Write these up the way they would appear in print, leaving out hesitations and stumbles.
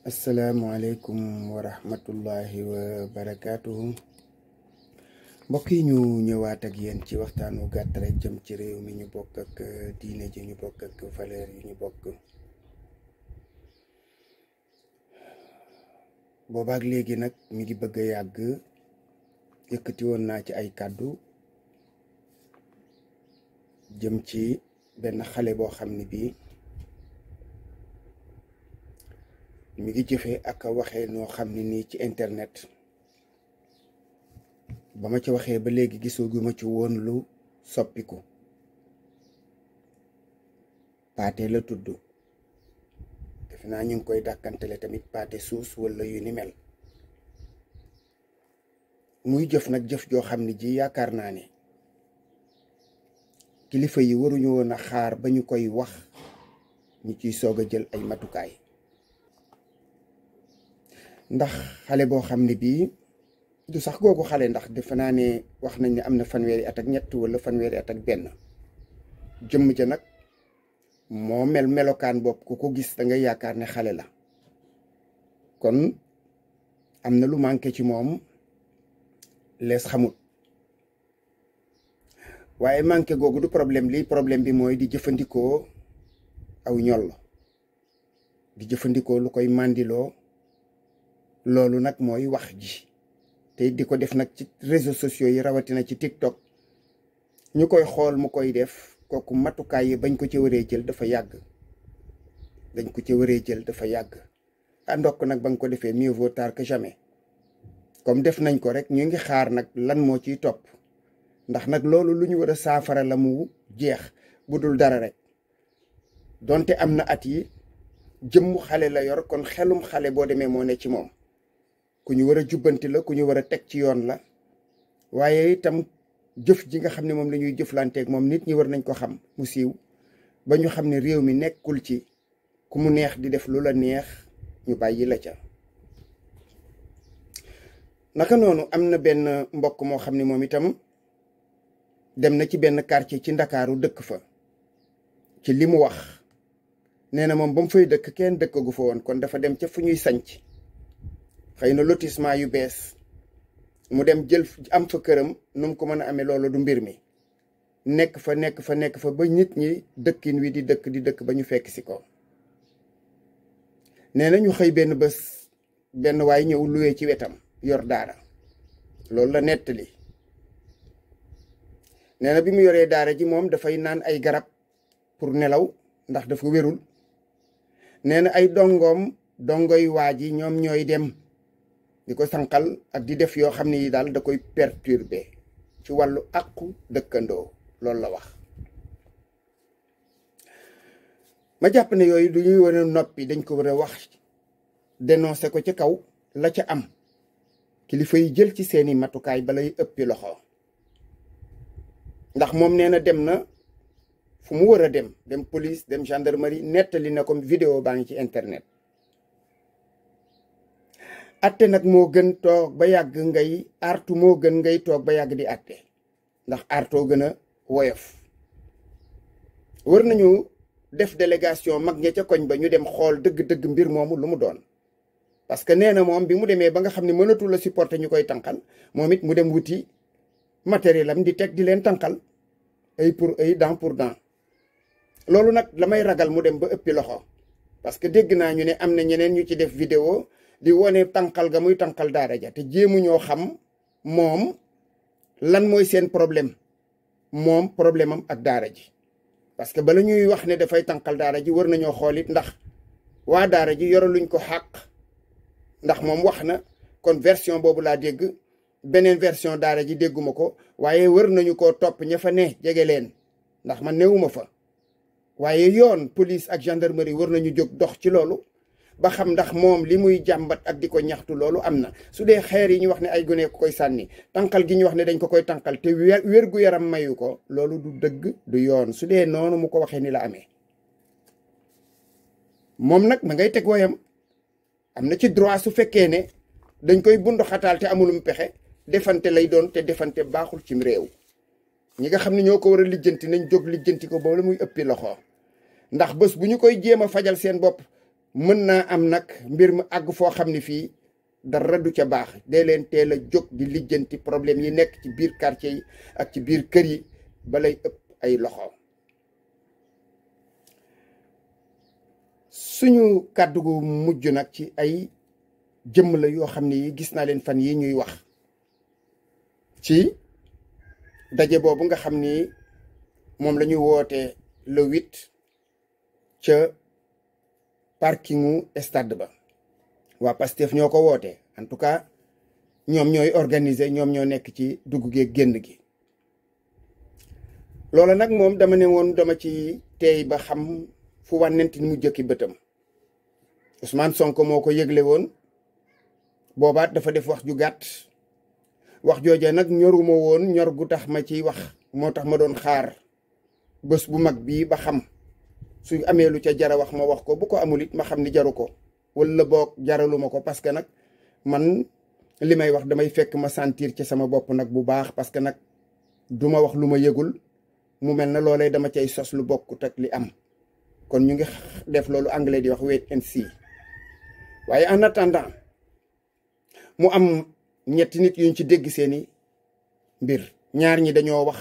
asalaamualeykum wa rahmatullahi wa barakaatuhu. Mbokk yi ñu ñëwaat ak yéen ci waxtaan wu gàtt rek jëm ci réew mi ñu bokk ak diine ji ñu bokk ak valeur yi ñu bokk. boobaak léegi nag mi ngi bëgg a yàgg. yëkkati woon naa ci ay kàddu jëm ci benn xale boo xam ne bii mi ngi jëfee ak waxee noo xam ne nii ci internet. ba ma ci waxee ba léegi gisaguma ci woon lu soppiku. Paate la tudd, defe naa ñu ngi koy dàkkantele tamit Paate Suus wala yu ni mel. muy jëf nag jëf joo xam ne ji yaakaar naa ne kilifa yi waruñu woon a xaar ba ñu koy wax ñu ciy soog a jël ay matukaay. ndax xale boo xam ne bii du sax googu xale, ndax defe naa ne wax nañ ne am na fanweeri at ak ñett wala fanweeri at ak benn. jëmm ja nag moo mel melokaan bopp ku ko gis da ngay yaakaar ne xale la. kon am na lu manqué ci moom lees xamut. waaye manqué googu du problème. lii problème bi mooy di jëfandikoo aw ñoll, di jëfandikoo lu koy màndiloo. loolu nag mooy wax ji te di ko def nag ci réseaux sociaux yi, rawatina ci TikTok. ñu koy xool mu koy def, kooku matukaay yi bañ ko ci waree jël dafa yàgg. dañ ko ci waree jël dafa yàgg. ndokk nag ba nga ko defee mieux vaut tard que jamais. comme def nañ ko rek ñu ngi xaar nag lan moo ciy topp. ndax nag loolu lu ñu war a saafara la mu jeex bu dul dara rek. donte am na at yi jëmmu xale la yor, kon xelum xale boo demee moo ne ci moom. ku ñu war a jubbanti la, ku ñu war a teg ci yoon la. waaye itam jëf ji nga xam ne moom la ñuy jëflanteeg moom, nit ñi war nañ ko xam mu siiw ba ñu xam ne réew mi nekkul ci ku mu neex di def lu la neex ñu bàyyi la ca. naka noonu am na benn mbokk moo xam ne moom itam dem na ci benn quartier ci Ndakaaru dëkk fa. ci li mu wax nee na moom ba mu fay dëkk kenn dëkkagu fa woon, kon dafa dem ca fu ñuy sanc xëy na lotissement yu bees mu dem jël am fa këram. nu mu ko mën a amee loolu du mbir mi. nekk fa ba nit ñi dëkkin wi di dëkk ba ñu fekk si ko. nee na ñu xëy benn bés benn waay ñëw luwee ci wetam yor daara. loolu la nettali. nee na bi mu yoree daara ji moom dafay naan ay garab pour nelaw ndax dafa wérul. nee na ay dongoy waa ji ñoom ñooy dem di ko sànqal ak di def yoo xam ne yi daal da koy perturber ci wàllu àqu dëkkandoo. loolu la wax. ma jàpp ne yooyu du ñuy war a noppi, dañ ko war a wax, dénoncer ko ci kaw la ca am. kilifa yi jël ci seeni matukaay balay ëppi loxo. ndax moom nee na dem na fu mu war a dem police, dem gendarmerie, nettali na ko, vidéo baa ngi ci internet. atte nag moo gën toog ba yàgg ngay artu, moo gën ngay toog ba yàgg di atte, ndax artoo gën a woyof. war nañu def délégation mag ña ca koñ ba ñu dem xool dëgg-dëgg mbir moomu lu mu doon. parce que nee na moom bi mu demee ba nga xam ne mënatul la supporter ñu koy tànqal, moom it mu dem wuti matériel am di teg di leen tànqal, œil pour œil, dent pour dent. loolu nag la may ragal mu dem ba ëppi loxo, parce que dégg naa ñu ne am na ñeneen ñu ci def vidéo di wone tànqal ga muy tànqal daara ja, te jéemu ñoo xam moom lan mooy seen problème, moom problème am ak daara ji. parce que bala ñuy wax ne dafay tànqal daara ji war nañoo xool it ndax waa daara ji yoraluñ ko xàq. ndax moom wax na, kon version boobu laa dégg. beneen version daara ji dégguma ko, waaye wër nañu koo topp ña fa ne jege leen, ndax man newuma fa. waaye yoon, police ak gendarmerie wër nañu jóg dox ci loolu ba xam ndax moom li muy jàmbat ak di ko ñaxtu loolu am na. su dee xeer yi ñu wax ne ay gone ko koy sànni, tànqal gi ñu wax ne dañ ko koy tànqal te wér gu yaram mayu ko, loolu du dëgg du yoon. su dee noonu mu ko waxee ni la amee, moom nag ma ngay teg woyam. am na ci droit su fekkee ne dañ koy bundu xataal te amulum pexe, defante lay doon, te defante baaxul cim réew. ñi nga xam ne ñoo ko war a lijjanti nañ jóg lijjanti ko ba la muy ëppi loxo. ndax bés bu ñu koy jéem a fajal seen bopp mën naa am nag mbir mu àgg foo xam ne fii dara du ca baax. dee leen teel a jóg di lijjanti problème yi nekk ci biir quartier yi ak ci biir kër yi balay ëpp ay loxo. suñu kàddu gu mujj nag ci ay jëmm la yoo xam ne yi gis naa leen fan yi ñuy wax ci daje boobu nga xam ni moom la ñuy woote le 8 ca parkingu stade ba. waa Pastef ñoo ko woote, en tout cas ñoom ñooy organiser, ñoom ñoo nekk ci dugg gi génn gi. loola nag moom dama ne woon dama ci teey ba xam fu wànnent ni mu jëkki bëtam. Ousmane Sonko moo ko yëgle woon, boobaat dafa def wax ju gàtt. wax jooja nag ñoruma woon ñor gu tax ma ciy wax, moo tax ma doon xaar bés bu mag bii ba xam su amee lu ca jara wax ma wax ko, bu ko amul it ma xam ni jaru ko, wala boog jaraluma ko. parce que nag man li may wax damay fekk ma sentir ci sama bopp nag bu baax, parce que nag duma wax lu ma yëgul, mu mel na loolee dama cay sos lu bokkut ak li am. kon ñu ngi def loolu anglais di wax wait and see. waaye en attendant mu am ñetti nit yuñ ci dégg seeni mbir. ñaar ñi dañoo wax,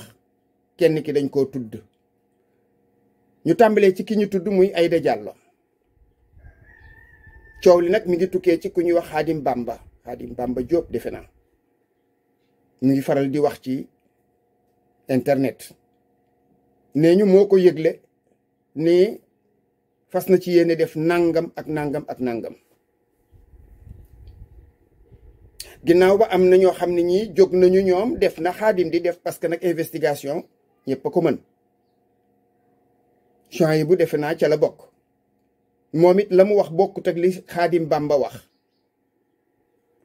kenn ki dañ koo tudd. ñu tàmbalee ci ki ñu tudd muy Aïda Diallo. coow li nag mi ngi tukkee ci ku ñuy wax Khadim Bamba Diop defe naa. mu ngi faral di wax ci internet. nee ñu moo ko yëgle ni fas na ci yéene def nangam ak nangam ak nangam. ginnaaw ba am na ñoo xam ne ñii jóg nañu ñoom def na Khadim di def, parce que nag investigation ñëpp a ko mën. champs yi bu defe naa ca la bokk. moom it la mu wax bokkut ak li Khadim Bamba wax.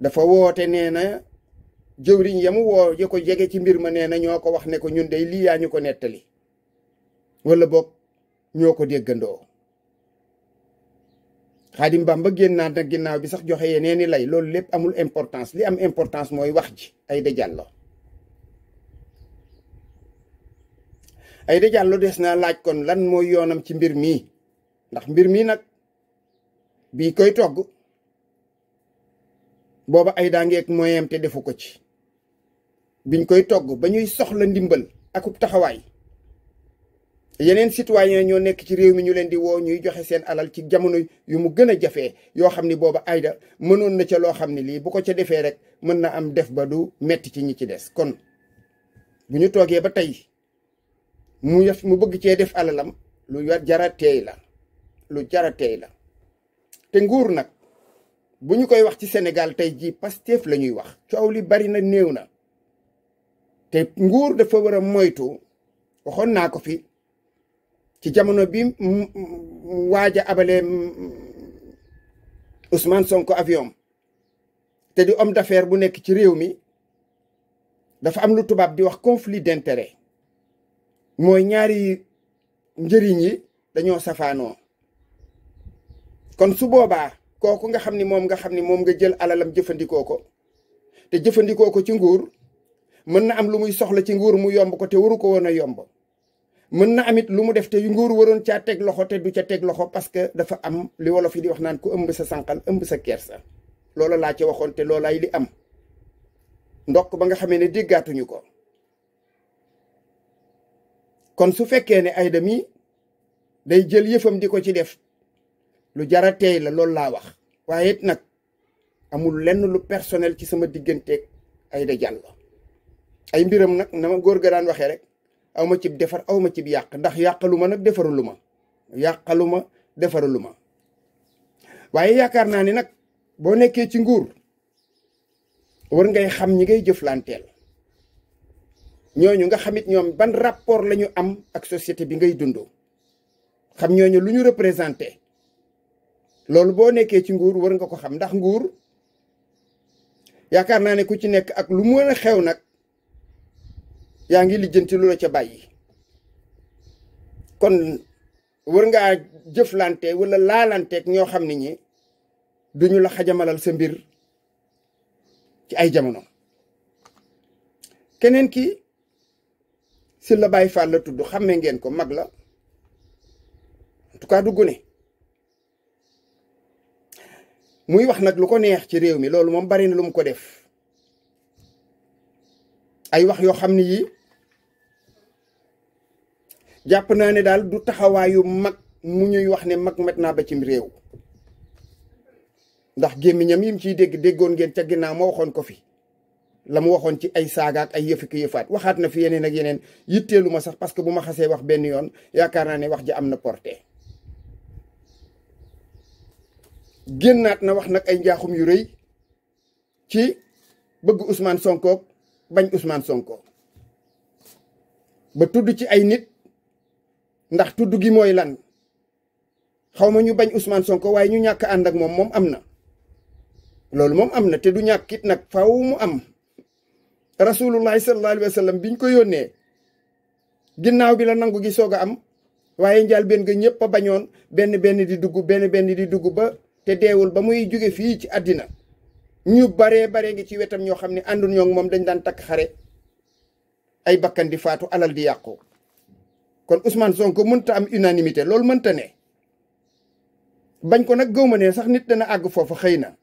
dafa woote nee na jëwriñ ya mu woo ya ko jege ci mbir ma nee na ñoo ko wax ne ko ñun day lii yaa ñu ko nettali, wala bokk ñoo ko déggandoo. Khadim Bamba génnaat nag ginnaaw bi sax joxe yeneeni lay. loolu lépp amul importance, li am importance mooy wax ji Aïda Diallo. Aïda Diallo des naa laaj kon lan mooy yoonam ci mbir mii, ndax mbir mii nag bii koy togg booba Aïda ngeeg moyen te defu ko ci. biñ koy togg ba ñuy soxla ndimbal akub taxawaay, yeneen citoyen ñoo nekk ci réew mi ñu leen di woo ñuy joxe seen alal ci jamono yu mu gën a jafee, yoo xam ni booba Aïda mënoon na ca loo xam ne lii bu ko ca defee rek mën na am def ba du metti ci ñi ci des. kon bu ñu toogee ba tey mu bëgg cee def alalam, lu jara teey la, lu jara teey la. te nguur nag bu ñu koy wax ci Sénégal tey jii Pastef la ñuy wax. coow li bari na, néew na, te nguur dafa war a moytu. waxoon naa ko fi ci jamono bi waaj a abalee Ousmane Sonko avion, te di homme d'affaires bu nekk ci réew mi. dafa am lu tubaab di wax conflit d'intérêt, mooy ñaari njëriñ yi dañoo safaanoo. kon su boobaa kooku nga xam ni moom nga jël alalam jëfandikoo ko, te jëfandikoo ko ci nguur, mën na am lu muy soxla ci nguur mu yomb ko te waru ko woon a yomb. mën na amit lu mu def te nguur waroon caa teg loxo te du ca teg loxo, parce que dafa am li wolof yi di wax naan ku ëmb sa sànqal ëmb sa kersa. loola laa ca waxoon te loolaay li am. ndokk ba nga xamee ne déggaatuñu ko. kon su fekkee ne Aïda mi day jël yëfam di ko ci def, lu jara teey la, loolu laa wax. waaye it nag amul lenn lu personnel ci sama digganteeg Aïda Diallo. ay mbiram nag na ma góor ga daan waxee rek, aw ma cib defar aw ma cib yàq, ndax yàqalu ma nag defaralu ma, yàqalu ma defaralu ma. waaye yaakaar naa ni nag boo nekkee ci nguur war ngay xam ñi ngay jëflanteel, ñooñu nga xamit ñoom ban rapport la ñu am ak société bi ngay dund, xam ñooñu lu ñu représenté. loolu boo nekkee ci nguur war nga ko xam, ndax nguur yaakaar naa ne ku ci nekk ak lu mën a xew nag yaa ngi lijjanti lu la ca bàyyi. kon war ngaa jëflante wala laalanteeg ñoo xam ne ñi duñu la xajamalal sa mbir ci ay jamono. keneen ki Sylla Baye Fall la tudd, xammee ngeen ko, mag la, en tout cas du gune. muy wax nag lu ko neex ci réew mi loolu moom bari na lu mu ko def ay wax yoo xam ne yi jàpp naa ne daal du taxawaayu mag mu ñuy wax ne mag met naa ba cim réew ndax gémmiñam yim ciy déggoon ngeen ca ginnaaw ma waxoon ko fi la mu waxoon ci ay saagaak ay yëfi ki yëfaat waxaat na fi yeneen ak yeneen yitteelu ma sax parce que bu ma xasee wax benn yoon yaakaar naa ne wax ji am na portée génnaat na wax nag ay njaaxum yu rëy ci bëgg Ousmane Sonko bañ Ousmane Sonko ba tudd ci ay nit ndax tudd gi mooy lan xaw ma ñu bañ Ousmane Sonko waaye ñu ñàkk ànd ak moom am na loolu moom am na te du ñàkk it nag faw mu am rasulullahi sallallahu alayhi wa sallam biñ ko yónnee ginnaaw bi la nangu gi soog a am waaye njaal benn nga ñëpp a bañoon benn di dugg ba te deewul ba muy jóge fii ci àddina ñu baree ngi ci wetam ñoo xam ne àndul ñoo moom dañ daan takk xare ay bakkan di faatu alal di yàqu kon Ousmane Sonko mënta am unanimité loolu mënta ne bañ ko nag gëwma ne sax nit dana àgg foofu xëy na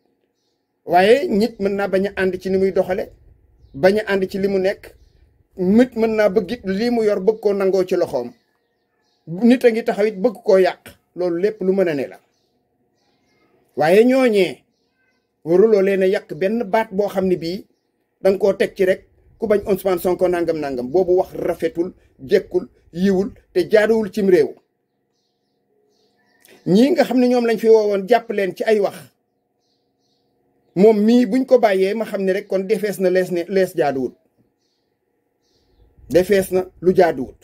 waaye nit mën naa bañ a ànd ci ni muy doxale bañ a ànd ci li mu nekk nit mën naa bëgg it lii mu yor bëgg koo nangoo ci loxoom nit a ngi taxaw it bëgg koo yàq loolu lépp lu mën a ne la waaye ñooñee waruloo leen a yàq benn baat boo xam ne bii danga koo teg ci rek ku bañ Ousmane Sonko nangam boobu wax rafetul jekkul yiwul te jaaduwul cim réew ñii nga xam ne ñoom lañ fi woowoon jàpp leen ci ay wax moom mii buñ ko bàyyee ma xam ne rek kon defees na lees jaaduwut defees na lu jaaduwut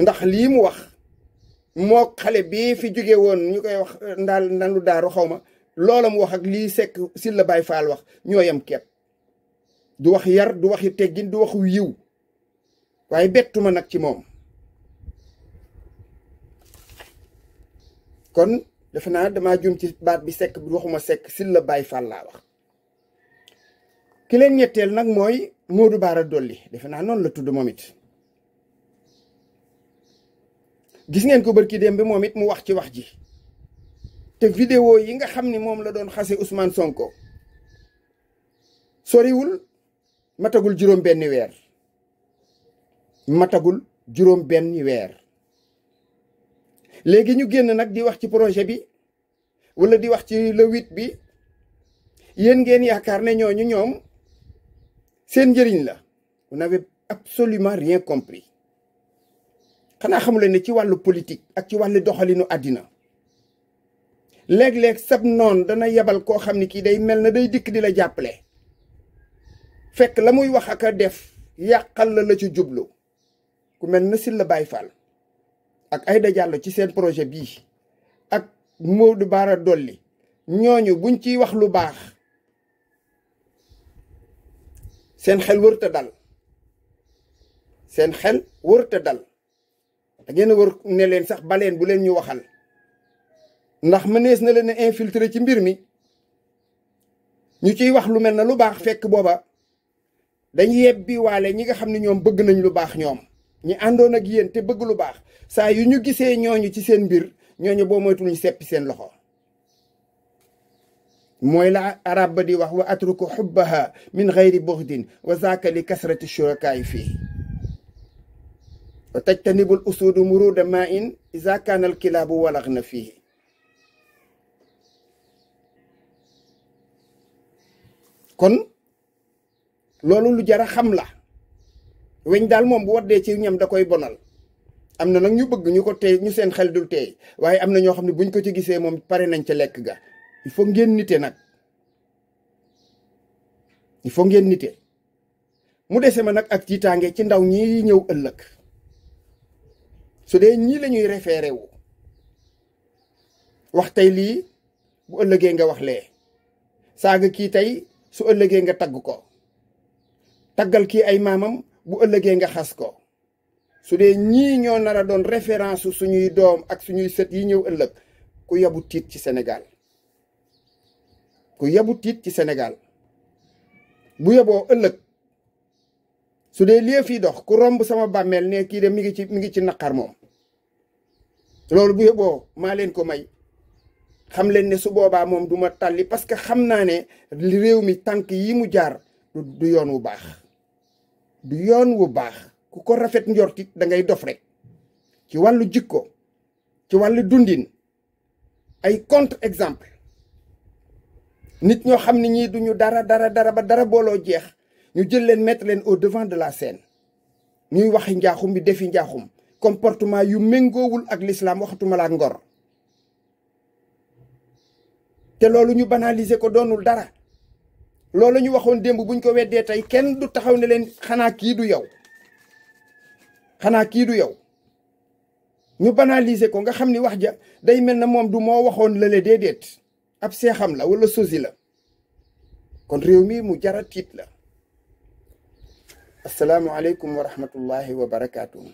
ndax lii mu wax moo xale bii fi jóge woon ñu koy wax ndaal lu daaru xaw ma loola mu wax ak lii Seck Sylla Baye Fall wax ñoo yam kepp du wax yar du waxi teggin du waxu yiw waaye bettuma nag ci moom kon defe naa damaa jum ci baat bi Seck bi waxuma Seck Sylla Baye Fall laa wax ki leen ñetteel nag mooy Modou Bara Dolly defe naa noonu la tudd moom it gis ngeen ko bërki dem bi moom it mu wax ci wax ji te vidéo yi nga xam ni moom la doon xase Ousmane Sonko soriwul matagul juróom benni weer léegi ñu génn nag di wax ci projet bi wala di wax ci le 8 bi yéen ngeen yaakaar ne ñoom seen njëriñ la vous n'avez absolument rien compris xanaa xamuleen ne ci wàllu politique ak ci wàllu doxalinu àddina léeg-léeg sab noon dana yebal koo xam ne kii day mel na day dikk di la jàppale fekk la muy wax ak a def yàqal la ci jublu ku mel na Sylla Baye Fall ak Aïda Diallo ci seen projet bii ak Modou Bara Dolly ñooñu buñ ciy wax lu baax seen xel wërta dal da ngeen a wër ne leen sax baleen bu leen ñu waxal ndax mënees na leen a infiltrer ci mbir mi ñu ciy wax lu mel na lu baax fekk booba dañ yebbi waale ñi nga xam ne ñoom bëgg nañ lu baax ñoom ñi àndoon ak yéen te bëgg lu baax saa yu ñu gisee ñooñu ci seen mbir ñooñu boo moytul ñu seppi seen loxo mooy la arab ba di wax wa atruku xubbaha min gayri buxdin wa zaaka li kasrati shurakaay fii wa tajtanibul usuudu muruda ma in iza kaana al kilaabu walax na fii kon loolu lu jara xam la weñ daal moom bu waddee ci ñam da koy bonal am na nag ñu bëgg ñu ko tey ñu seen xel dul tey waaye am na ñoo xam ne buñ ko ci gisee moom pare nañ ca lekk ga il faut ngeen nite nag il faut ngeen nite mu dese ma nag ak tiitaange ci ndaw ñi ñëw ëllëg su dee ñii la ñuy référé wu wax tey lii bu ëllëgee nga wax lee saaga kii tey su ëllëgee nga tagg ko taggal kii ay maamam bu ëllëgee nga xas ko su dee ñii ñoo nar a doon référence suñuy doom ak suñuy sët yi ñëw ëllëg ku yabu tiit ci Sénégal bu yeboo ëllëg su dee lii fii dox ku romb sama bàmmeel ne kii de mi ngi ci naqar moom loolu bu yeboo maa leen ko may xam leen ne su boobaa moom du ma tàlli parce que xam naa ne réew mi tànk yi mu jaar du yoon wu baax du yoon wu baax ku ko rafet njortit da ngay dof rek ci wàllu jikko ci wàllu dundin ay contre exemple nit ñoo xam ne ñii duñu dara ba dara booloo jeex ñu jël leen mettre leen au devant de la scène ñuy waxi njaaxum bi defi njaaxum comportement yu méngoowul ak l'islam waxatuma la ngor te loolu ñu banaliser ko doonul dara loolu ñu waxoon démb buñ ko weddee tey kenn du taxaw ne leen xanaa kii du yow ñu banaliser ko nga xam ni wax ja day mel na moom du moo waxoon lale déedéet ab seexam la wala sosi la kon réew mi mu jara tiit la asalaamu aleykum wa rahmatullahi wa barakaatuhu